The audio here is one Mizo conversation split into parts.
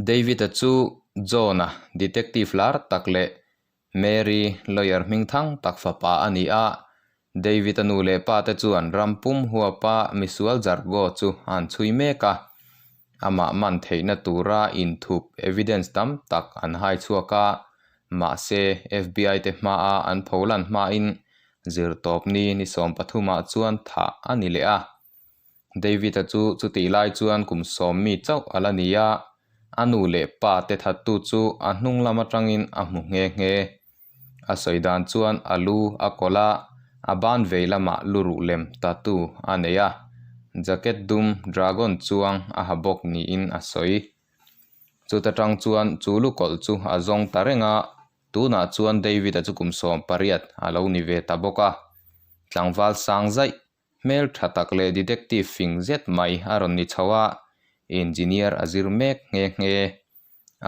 David-a chu John-a detective lar tak leh Mary, lawyer hmingthang tak fapa a ni a. David-a nu leh pa te chuan ram pum huapa misual Jargo chu an chhui mek a. Amah man theihna tura inthup evidence tam tak an hai chhuak a, mahse FBI te hmaa an pholan hmain zirtawpni ni sawmpathumah chuan thah a ni leh a. David-a chu chutih lai chuan kum sawm mi chauh a la ni a, a nu leh pa te thattu chu a hnung lam atangin a hmu nghe nghe. A sawi dan chuan a lu a kawlh a, a ban vei lamah lu ruh lem tattoo a nei a, jacket dum dragon chuang a ha bawk niin a sawi. Chuta tang chuan chu lu kawlh chu a zawng ta reng a, tunah chuan David-a chu kum 18 a lo ni ve ta bawk a, tlangval sang zaih Hmel tha tak leh detective fing zet mai a rawn ni chho a, engineer a zir mek nghe nghe.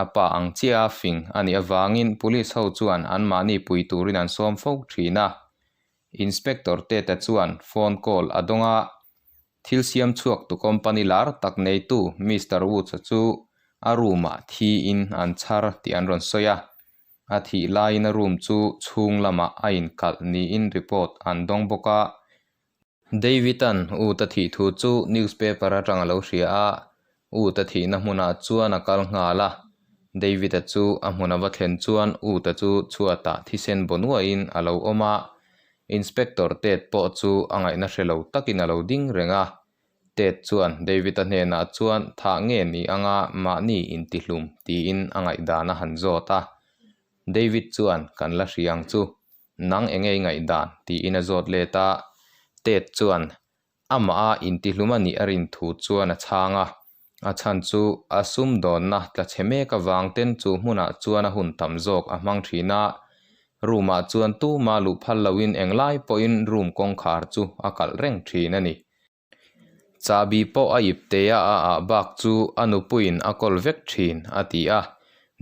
A pa ang chiah a fing a nih avangin police ho chuan anmahni pui turin an sawm fo thin a. Inspector Teta chuan phone call a dawng a, thil siam chhuak tu company lar tak neitu Mister Woods-a chu a room-ah thiin an chhar tih an rawn sawi a. A thih laiin a room chu chhung lamah a inkalh niin report an dawng bawk a. David-a'n Ut a thih thu chu newspaper atang a lo hria a, Ut a thihna hmunah chuan a kal nghal a. David-a chu a hmun a va thlen chuan Ut-a chu chhuatah thisen baw nuaiin a lo awm a, Inspector Ted pawh chu a ngaihna hre lo takin a lo ding reng a. Ted chuan David-a hnenah chuan thah nge ni anga mahni intihlum tiin a ngaihdan a han zawt a. David chuan kan la hria ang chu, nang enge i ngaihdan tiin a zawt let a. Ted chuan amah a intihlum a nih a rin thu chuan a chhang a. A chhan chu a sumdawnna tla chhe mek avang ten chu hmunah chuan a hun tam zawk a hmang thin a. Room-ah chuan tuma luh phal loin englai pawhin room kawngkhar chu a kalh reng thin a ni. Chahbi pawh a ip teh a, a ah bak chu a nupuiin a kawl vek thin, a ti a.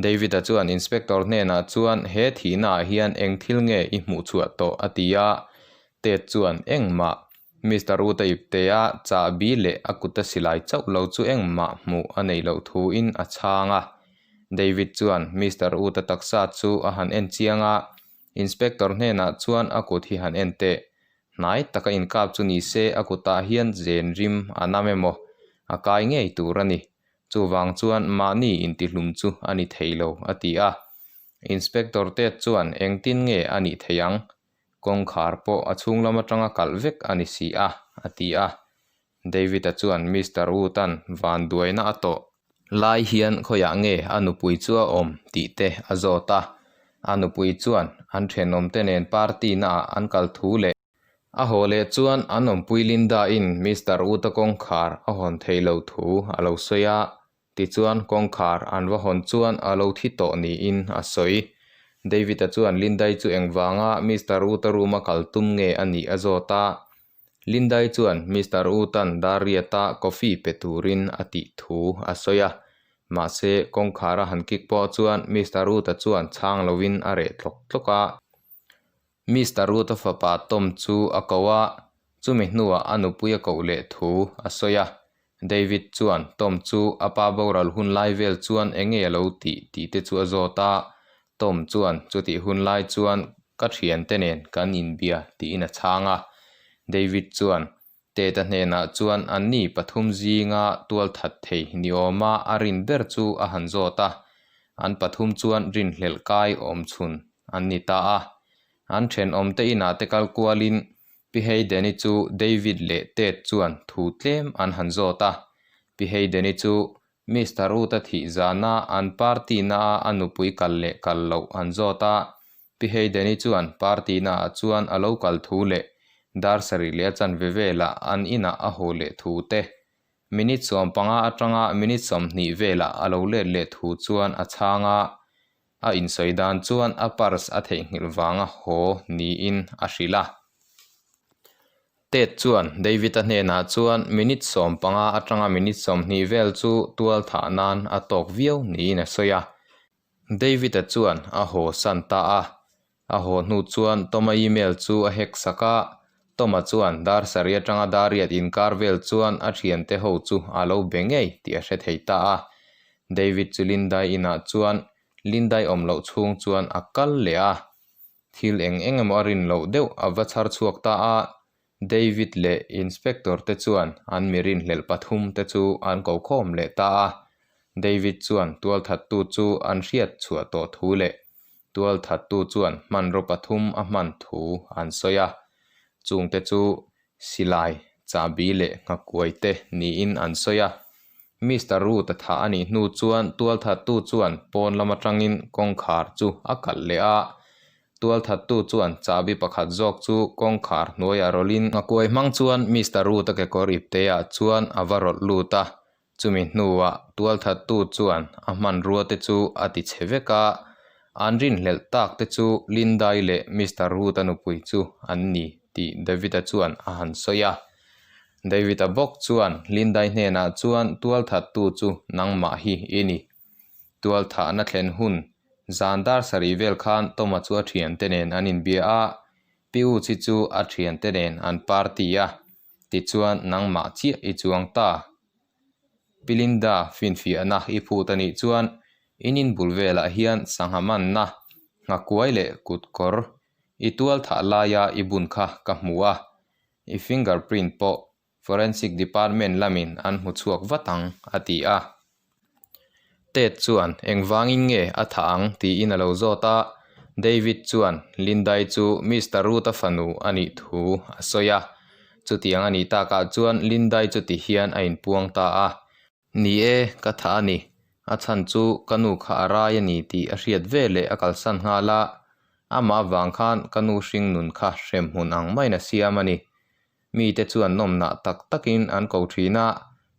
David-a chuan inspector hnenah chuan he thihnaah hian eng thil nge i hmuh chhuah tawh a ti a. Ted chuan engmah Mister Wood-a ip teh a, chahbi leh a kuta silai chauh lo chu engmah hmuh a neih loh thuin a chhang a. David chuan Mister Wood-a taksa chu a han en chiang a, inspector hnenah chuan a kut hi han en teh. Hnai taka inkap chu ni se a kutah hian zen rim a nam emaw a kai ngei tur a ni. Chuvang chuan mahni intihlum chu a ni thei lo, a ti a. Inspector Ted chuan engtin nge a nih theih ang? Kawngkhar pawh a chhung lam atanga kalh vek a ni si a, a ti a. David-a chuan Mister Wood-a'n vanduaina a tawh lai hian khawiah nge a nupui chu a awm tih te a zawt a. A nupui chuan an thenawmte nen party naah an kal thu leh a haw leh chuan an awmpui Linda-in Mister Wood-a kawngkhar a hawn theih lo thu a lo sawi a. Tichuan kawngkhar an va hawn chuan a lo thi tawh niin a sawi. David-a chuan Linda-i chu engvanga Mister Wood-a room-a kal tum nge a nih a zawt a. Lindai chuan Mister Utan Dariata coffee pe turin a tih thu a sawi a, mahse kawngkhar a han kik pawh chuan Mister Uta chuan chhang lovin a reh tlawk tlawk a. Mister Uta fapa Tom chu a ko a, chumi hnuah a nupui a koh leh thu a sawi a. David chuan Tom chu a pa boral hun lai vel chuan enge a lo tih tih te chu a zawt a, Tom chuan chutih hun lai chuan ka thiante nen kan inbia tiin a chhang a. David chuan Ted-a hnenah chuan anni pathum zinga tual that thei ni awma a rin ber chu a han zawt a, an pathum chuan rinhlelh kai awm chhun an ni ta a. An thenawmte inah te kal kualin Pi Hayden-i chu David leh Ted chuan thu tlem an han zawt a. Pi Hayden-i chu Mister Ruth-a thih zana an party na-a a nupui kal leh kal loh an zawt a. Pi Hayden-i chuan party na-ah chuan a lo kal thu leh dar sarih leh a chanve velah an inah a haw leh thu te, minute 15 atanga minute 20 velah a lo let leh thu chuan a chhang a. A insawi dan chuan a purse a theihnghilh vanga haw niin a hrilh a. Ted chuan David-a hnenah chuan minute 15 atanga minute 20 vel chu tual thah nan a tawk viau niin a sawi a. David-a chuan a haw san ta a. A haw hnu chuan Tom-a email chu a hack sak a. Tom-a chuan dar sarih atanga dar riat inkar vel chuan a thiante ho chu a lo be ngei tih a hre thei ta a. David chu Lindai inah chuan Lindai awm loh chhung chuan a kal leh a. Thil eng eng emaw a rin loh deuh a va chhar chhuak ta a. David leh Inspector te chuan an mi rinhlelh pathum te chu an ko khawm leh ta a. David chuan tualthattu chu an hriat chhuah tawh thu leh tualthattu chuan hmanraw pathum a hman thu an sawi a. Chungte chu silai, chahbi leh nghakuai te niin an sawi a. Mister Root-a thah a nih hnu chuan tualthattu chuan pawn lam atangin kawngkhar chu a kalh leh a. Tualthattu chuan chahbi pakhat zawk chu kawngkhar hnuaiah rawlhin nghakuai hmang chuan Mister Root-a kekawr ipteah chuan a va rawlh lut a. Chumi hnuah tualthattu chuan a hmanrua te chu a ti chhe vek a, an rinhlelh tak te chu Lindai leh Mister Root-a nupui chu an ni tih David-a chuan a han sawi a. David-a bawk chuan Lindai hnenah chuan tualthattu chu nangmah hi i ni. Tualthahna thlen hun zan dar sarih vel khan Toma chu a thiante nen an inbia a, Pi Uchi chu a thiante nen an party a, Tichuan, nangmah chiah i chuang ta. Pi Linda finfiahna i phut a nih chuan in inbul velah hian sangha manna, nghakuai leh kutkawr i tual thah laia i bun kha ka hmu a, i finger print pawh Forensic Department lamin an hmu chhuak vat ang, a ti a. Ted chuan engvangin nge a thah ang tiin a lo zawt a, David chuan Lindai chu Mister Ruth-a fanu a nih thu a sawi a. Chutiang a nih takah chuan Lindai chu ti hian a inpuang ta a, Ni e, ka thah a ni. A chhan chu ka nu kha a rai a ni tih a hriat veleh a kalsan nghal a, amah avang khan ka nu hringnun kha hremhmun ang maiin a siam a ni. Mite chuan nawmnah tak takin an ko thin a,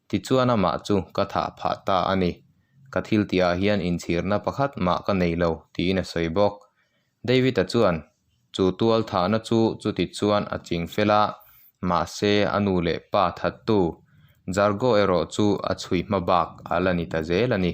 tichuan amah chu ka thah phah ta a ni. Ka thil tihah hian inchhirna pakhat mah ka nei lo, tiin a sawi bawk. David-a chuan chu tual thahna chu chuti chuan a ching fel a, mahse a nu leh pa thattu Jargo erawh chu a chhui hma bak a la ni ta zel a ni.